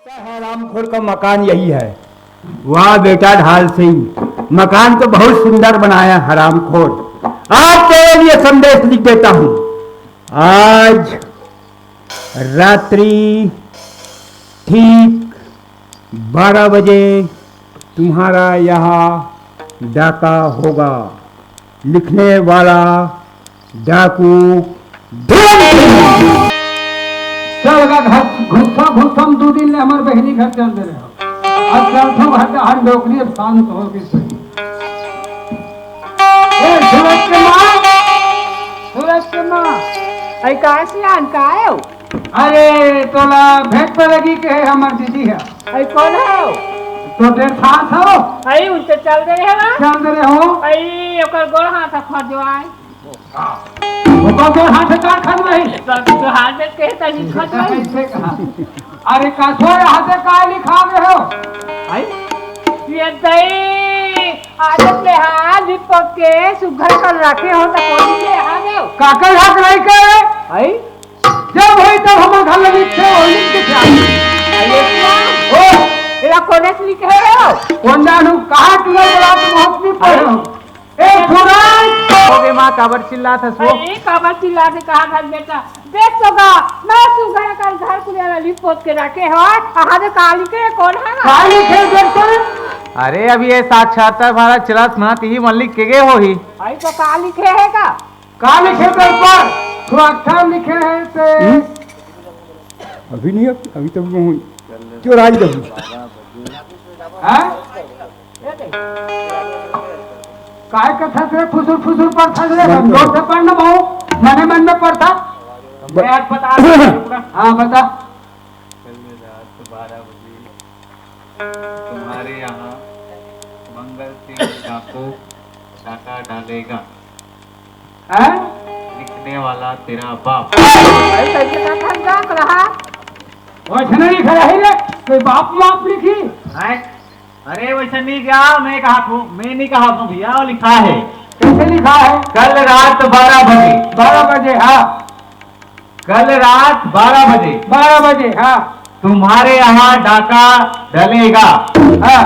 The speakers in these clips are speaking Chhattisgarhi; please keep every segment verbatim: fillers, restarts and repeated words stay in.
हरामखोर का मकान यही है। वाह बेटा ढाल सिंह, मकान तो बहुत सुंदर बनाया हरामखोर। आज तेरे लिए संदेश लिख देता हूँ। आज रात्रि ठीक बारह बजे तुम्हारा यहाँ डाका होगा। लिखने वाला डाकू धुरंधर। चल गा घर, घुस्सा घुस्सा में दू दिन ले हमर बहिनी घर चल दे रहे हो। अब चल तो घर का हर डोकरी अब शांत हो गई सही। ए, सूरज के माँ, सूरज के माँ। अरे का सियान, का आयो? अरे, तोला भेंट पे लगी के है हमर दीदी है। अरे कौन है वो? तो डेढ़ सास हो। अरे उनसे चल दे रहे हो? चल दे रहे हो? अरे ओकर गोड़ हाथ खर जो आए। ओकर गोड़ हाथ का खर नहीं? तो, तो हाथ में के तनी खर नहीं। ऐसे कहा। अरे का सो हाथ का लिखा रहे हो? आई? ये दई आदत ले हाथ भी पक के सुघर कर रखे हो तो कोई के हाथ हो। काकर हाथ नहीं के? आई? जब होई तब हमर घर में लिखे हो, लिख के क्या? अरे क्या? ओ! एला कोने से लिखे हो? कौन जानू, कहाँ तुझे बोला तुम हाथ नहीं पढ़ रहे हो? ए, सूरज! हो गए माँ, काबर चिल्लात हस वो? अरे, काबर चिल्लात हे, कहाँ घर बेटा? देख तो गा, मैं सुघर कर घर कुरिया ला लिप पोत के रखे हो, आहा दे काली के कौन है? काली के देख तो? अरे, अभी ये साक्षात्कार भारत चलत ना, तिही मन लिख के गए होही। आई तो काली के है का? का लिखे तेरे पर? सुरक्षा लिखे है ते। हम्म? अभी नहीं, अभी तो वो हुई। क्यों राज दबू? हैं? काय कथा से फुसुर फुसुर पढ़ता रे? मन में। जोर से पढ़ना भाऊ, मने मन में पढ़ता। ब- मैं आज बता रहा हूँ। हाँ, बता। कल रात बारह बजे तुम्हारे यहाँ मंगल सिंह डाकू डाका डालेगा। हैं? लिखने वाला तेरा बाप। अरे, कैसे का था, का रहा? वैसे नहीं लिखा है रे, कोई बाप माप लिखी? हैं? अरे, वैसे नहीं क्या, मैं कहा था, मैं नहीं कहा था भैया, वो लिखा है। कैसे लिखा है? कल रात बारह बजे। बारह बजे, हाँ। कल रात बारह बजे। बारह बजे, हाँ। तुम्हारे यहाँ डाका डलेगा। हाँ।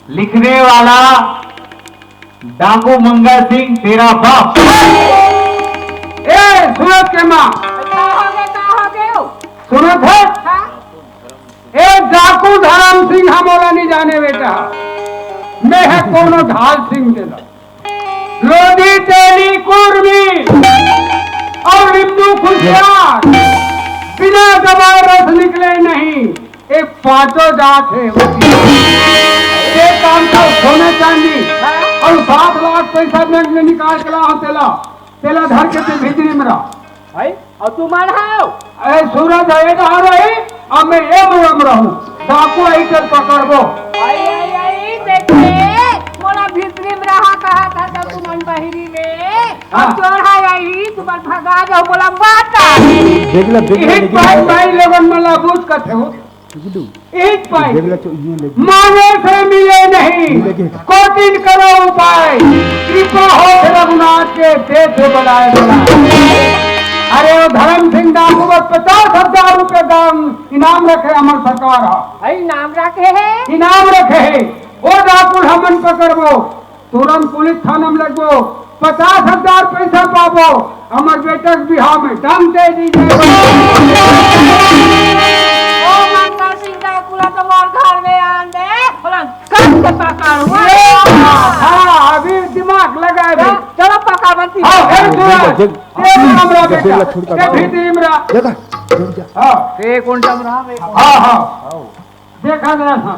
लिखने वाला डाकू मंगल सिंह तेरा बाप। ए, सूरज के माँ। का हो गए, का हो गए हो? सूरज है? हाँ? ए, डाकू धरम सिंह मोला नहीं जाने बेटा। मैं है कोनो ढाल सिंह तेला। लोधी तेली कुर्मी और नींबू खुशियार, बिना दबाए रस निकले नहीं। एक पांचों जात है। ये काम का सोना चांदी और सात लाख पैसा बैंक में निकाल के लाओ तेला, तेला धर के ते भीतरी में रहो। भाई, और तू मार हाव? अरे सूरज है ना रही, अब मैं ये मुरम रहूं, डाकू आई कर पकड़बो। आई, आई, आई, देखे, मोला भीतरी में रहा कहा था तो तुमन बहिरी में। हाँ। अब चोर है आई, तुमन भगा जाओ, मोला माता। देख ले, देख ले, एक लेकिन भाई, भाई लोगन मला बूझ कथे हो। गुड्डू, एक पाई देख ले तो इहाँ ले। मांगे से मिले नहीं, मिले के। कोटिन करो उपाय, कृपा हो रघुनाथ के, दे दे बनाए बनाए। अरे वो धर्म सिंह डाकू बस पचास हजार रुपए दाम इनाम रखे हमर सरकार हा। भाई इनाम रखे है? इनाम रखे है। ओ डाकू हमन पकड़बो, तुरंत पुलिस थाना में लगबो, पचास हजार पैसा पाबो, हमर बेटा के बिहाव में दम दे दीजिए। ओ मंगल सिंह डाकू ला तो मोर घर में आन दे, ओला कस के पकड़ हुआ। हाँ, अभी दिमाग लगाए भाई। चलो पका बंसी। हाँ, फिर सुना। देख, देख, देख, हमरा देख, बेटा, देख, छोड़ के देख, भीतरी में रहा। देखा, छोड़ के। हाँ। ते कौन टाइम रहा, मैं कौन हाँ, हाँ। देखा जरा सा,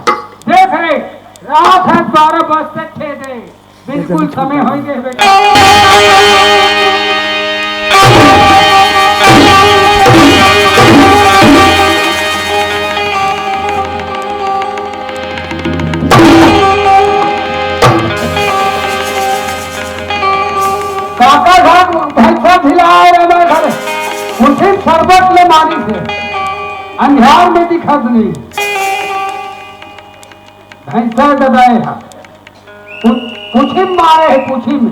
देख रे, रात है बारह बजते छे दे, बिल्कुल समय हो गए बेटा। काका साहब भैंसा ढिला है रे, मैं घर उठे शरबत ले मारी से अंधियार में दिखत नहीं। भैंसा दबाए हा। पु-, पूछी में मारे है, पूछी में।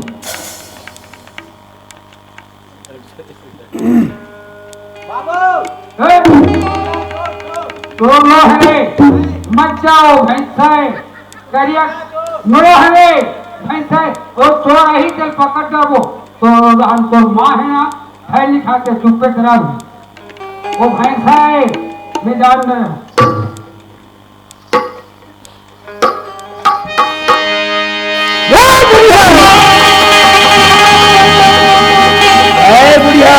बाबू! ए! तोर लो हे, मत जाओ, भैंसा हे, करिया नो हे, भैंसा हे, वो चोर ही चल पकड़ जाबो, तो हम तो माँ है ना, है नहीं खाते, चुप्पे करा भी। वो भैंसा हे, मैं जान रहा हूँ। ए बुढ़िया! ए बुढ़िया!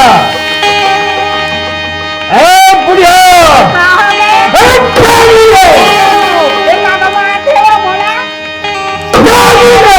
ए बुढ़िया! ए बुढ़िया! ए बुढ़िया!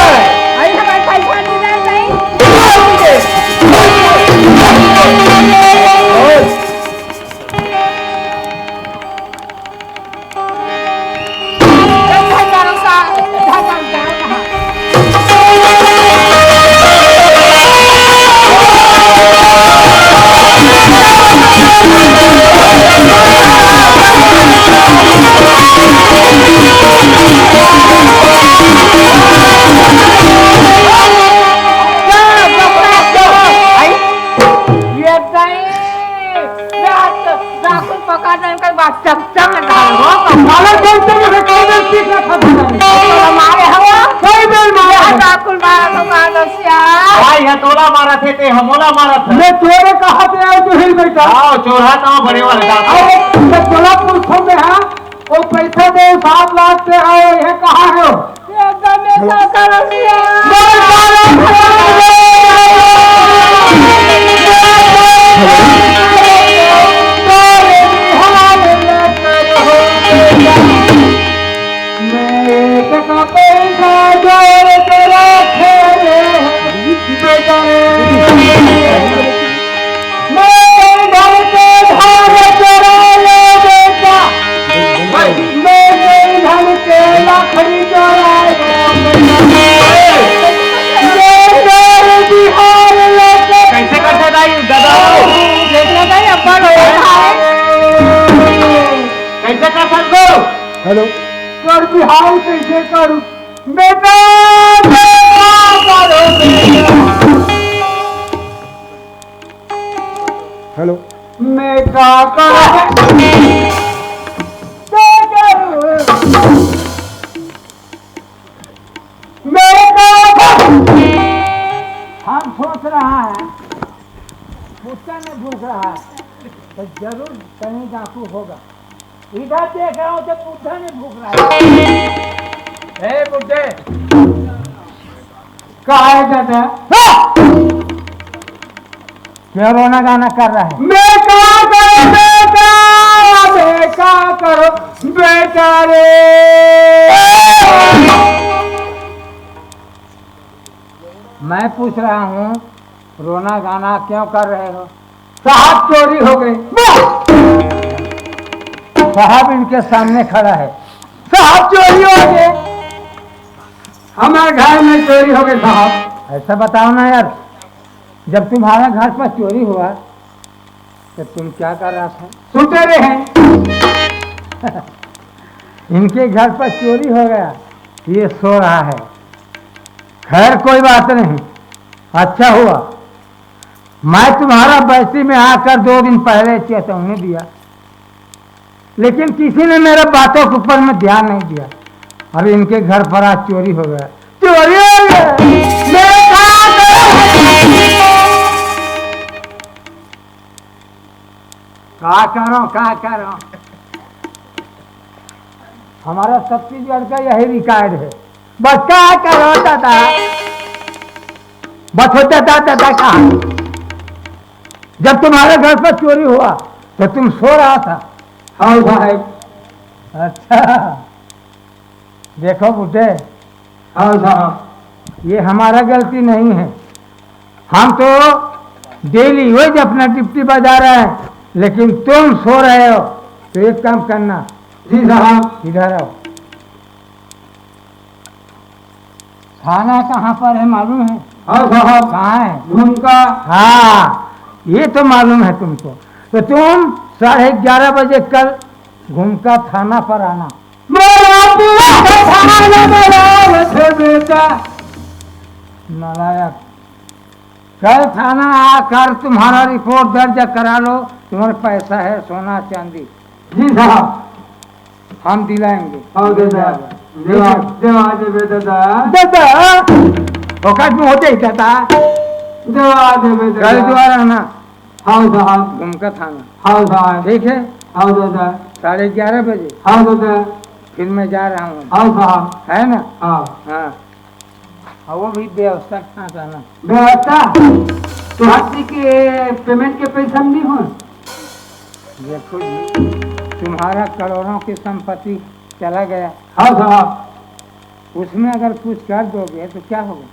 डाकुन पकड़ नहीं कर बात चमचम में डाल हो। साला चमचम में खाने पीछे खा जाए। तो हमारे हवा। सही में मारा है। डाकुन मारा तो मारा सिया। भाई है तोला मारा थे ते हमोला मारा था। मैं तोरे कहा पे आए तू हिल बैठा। आओ चोरा तो बड़े वाले डाकुन। अरे तो तोला पूछो में हाँ। वो पैसा दे सात लाख से आए ये कहाँ है? कैसे करते दाई दादा? कैसे कर सकते हो? हेलो। कर बिहार कैसे करूं? बेटा, बेटा, करो बेटा। हेलो। मैं का करूं? मैं का करूं? हम सोच रहा है, कुत्ता ने भूख रहा है, तो जरूर कहीं डाकू होगा। इधर देख रहा हूँ तो बुड्ढा ने भूख रहा है। ए बुड्ढे, का है दादा? हाँ! क्यों रोना गाना कर रहा है? मैं का करूं बेटा, मैं का करूं बेटा रे। मैं पूछ रहा हूँ, रोना गाना क्यों कर रहे हो? साहब चोरी हो गई। साहब इनके सामने खड़ा है। साहब चोरी हो गए। हमारे घर में चोरी हो गई साहब। ऐसा बताओ ना यार, जब तुम्हारे घर पर चोरी हुआ तो तुम क्या कर रहा था? सुते रहे। इनके घर पर चोरी हो गया, ये सो रहा है। खैर कोई बात नहीं, अच्छा हुआ मैं तुम्हारा बस्ती में आकर दो दिन पहले चेतावनी दिया, लेकिन किसी ने मेरे बातों के ऊपर में ध्यान नहीं दिया। अब इनके घर पर आज चोरी हो गया। चोरी हो गया। मैं कहा करूं? का करो, का करो? हमारा छत्तीसगढ़ का यही रिकॉर्ड है। बस का करो दादा, बस हो दादा, दादा का। जब तुम्हारे घर पर चोरी हुआ तो तुम सो रहा था। हाँ साहब। अच्छा, देखो बुड्ढे, हाँ साहब। ये हमारा गलती नहीं है, हम तो डेली रोज अपना ड्यूटी बजा रहे हैं, लेकिन तुम सो रहे हो। तो एक काम करना, जी साहब। इधर आओ। थाना कहाँ पर है मालूम है? हाँ साहब। कहाँ है? घुमका। हाँ, ये तो मालम है तुमको। तो तुम साढ़े ग्यारह बजे कल घुमका थाना पर आना। मेरा पिया का थाना मेरा वैसे बेटा। नालायक, कल थाना आकर तुम्हारा रिपोर्ट दर्ज करा लो, तुम्हारा पैसा है, सोना चांदी। जी साहब। हम दिलाएंगे। हाँ, दादा। ठीक है? देवा, देवा देबे दादा। दादा, फोकट में होते ही दादा। देवा देबे दादा। घर द्वार है ना। हाँ साहब। दुमका थाना। हाँ साहब। ठीक है? हाँ दादा। साढ़े ग्यारह बजे। हाँ दादा। फिर मैं जा रहा हूँ। हाँ साहब। है ना? हाँ। हाँ। हाँ, वो भी व्यवस्था कहाँ से ना? व्यवस्था? तो हत्ती के पेमेंट के पैसा में नहीं हो? देखो जी, तुम्हारा करोड़ों की संपत्ति चला गया। हाँ साहब। उसमें अगर कुछ कर दोगे तो क्या होगा?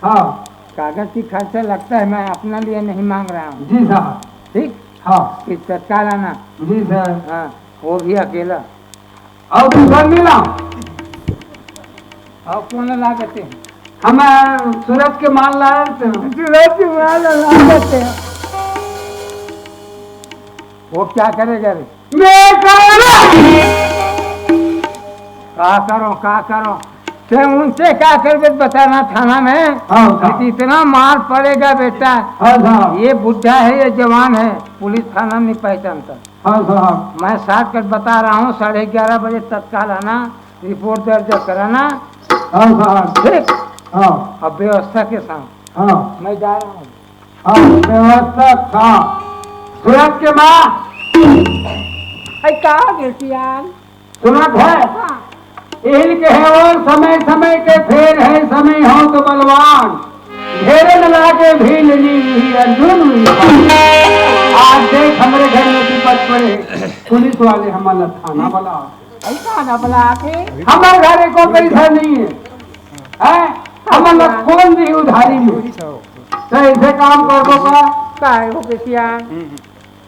हाँ। कागज की खर्चा लगता है, मैं अपना लिए नहीं मांग रहा हूँ। जी साहब। ठीक? हाँ। कि तत्काल आना। जी सर। हाँ, वो भी अकेला। और दूसर मिला? और कौन ला देते हैं? हम सूरत के माल ला देते हैं। सूरत के माल ला देते हैं। वो क्या करेगा रे? मैं करूँ। का करो, का करो? ते उनसे क्या करबे बताना थाना में? हाँ, हाँ। कि इतना मार पड़ेगा बेटा। हाँ, हाँ। ये बुढ़ा है, ये जवान है, पुलिस थाना नहीं पहचानता। हाँ साहब। मैं शॉर्टकट बता रहा हूँ, साढ़े ग्यारह बजे तत्काल आना, रिपोर्ट दर्ज कराना। हाँ साहब। ठीक? हाँ। अब व्यवस्था के साथ हाँ। मैं जा रहा हूँ। हाँ, व्यवस्था था। सूरत के माँ। अरे का हो गया सियान? सूरत है? हाँ। एहिल के है और समय समय के फेर है, समय हो तो बलवान। घेरे न लागे भील नी हुई अर्जुन हुई। आज देख हमरे घर में विपत पड़े, पुलिस वाले हमन ला थाना बुला। भाई थाना बुला के? हमर घर एको पैसा नहीं है, हैं? हमन ला कौन दी उधारी में? तो ऐसे काम करबो का? काय हो गया सियान?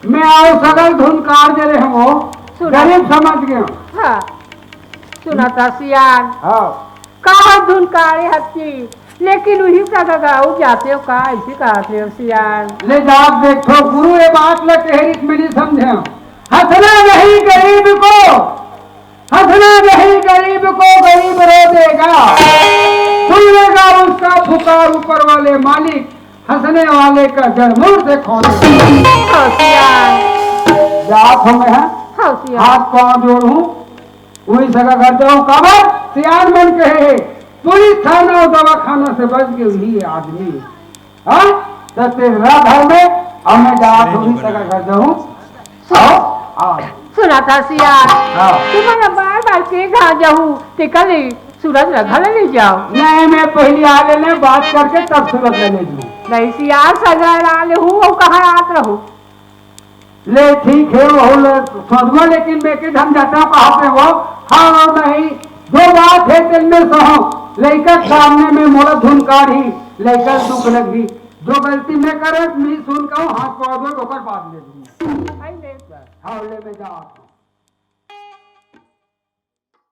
मैं आओ सगल धुनकार दे रहे हो, सुना। गरीब समझ गए। हाँ, सुना था सियान। हाँ। कहाँ धुनकारे हत्ती, लेकिन वही का गाँव जाते हो का, ऐसे कहते हो सियान। ले जात देखो गुरु, ये बात ल कहे रित में नहीं समझे। हंसना नहीं गरीब को, हंसना नहीं गरीब को, गरीब रो देगा। सुन लेगा उसका पुकार ऊपर वाले मालिक, हंसने वाले का जड़ मूल से खोले। होशियार। जात हूँ मैं, हाँ? होशियार। हाथ पाँव जोड़ूं, वही सगा घर जाऊं। काबर? सियान मन कहे है, पुलिस थाना और दवाखाना से बच गए वही आदमी। हाँ? तो तेरा घर में हमें जात हूँ, वही सगा घर जाऊं। सुन। हाँ। सुना था सियान। हाँ। तुम्हारा बार बार के घर जाऊं, ते कल सूरज रघा ले जाओ। नहीं, मैं पहली आ लेने बात करके तब सूरज ले जाऊं। नहीं सियान, सगा ला ले हूँ, वो कहाँ आत रहूं? ले ठीक है, वो ले सोचबो, लेकिन मैं के हम जाता हूँ, कहाँ पे वो? हाँ, वो नहीं, जो बात है दिल में सहो, लइका के सामने में मोला धुनकार ही, लइका दुख लगी, जो गलती मैं करे, मैं सुन कहूँ, हाथ पाँव धो, ओकर बाद ले दूंगा। आई ले। हाँ, ले मैं जाओ।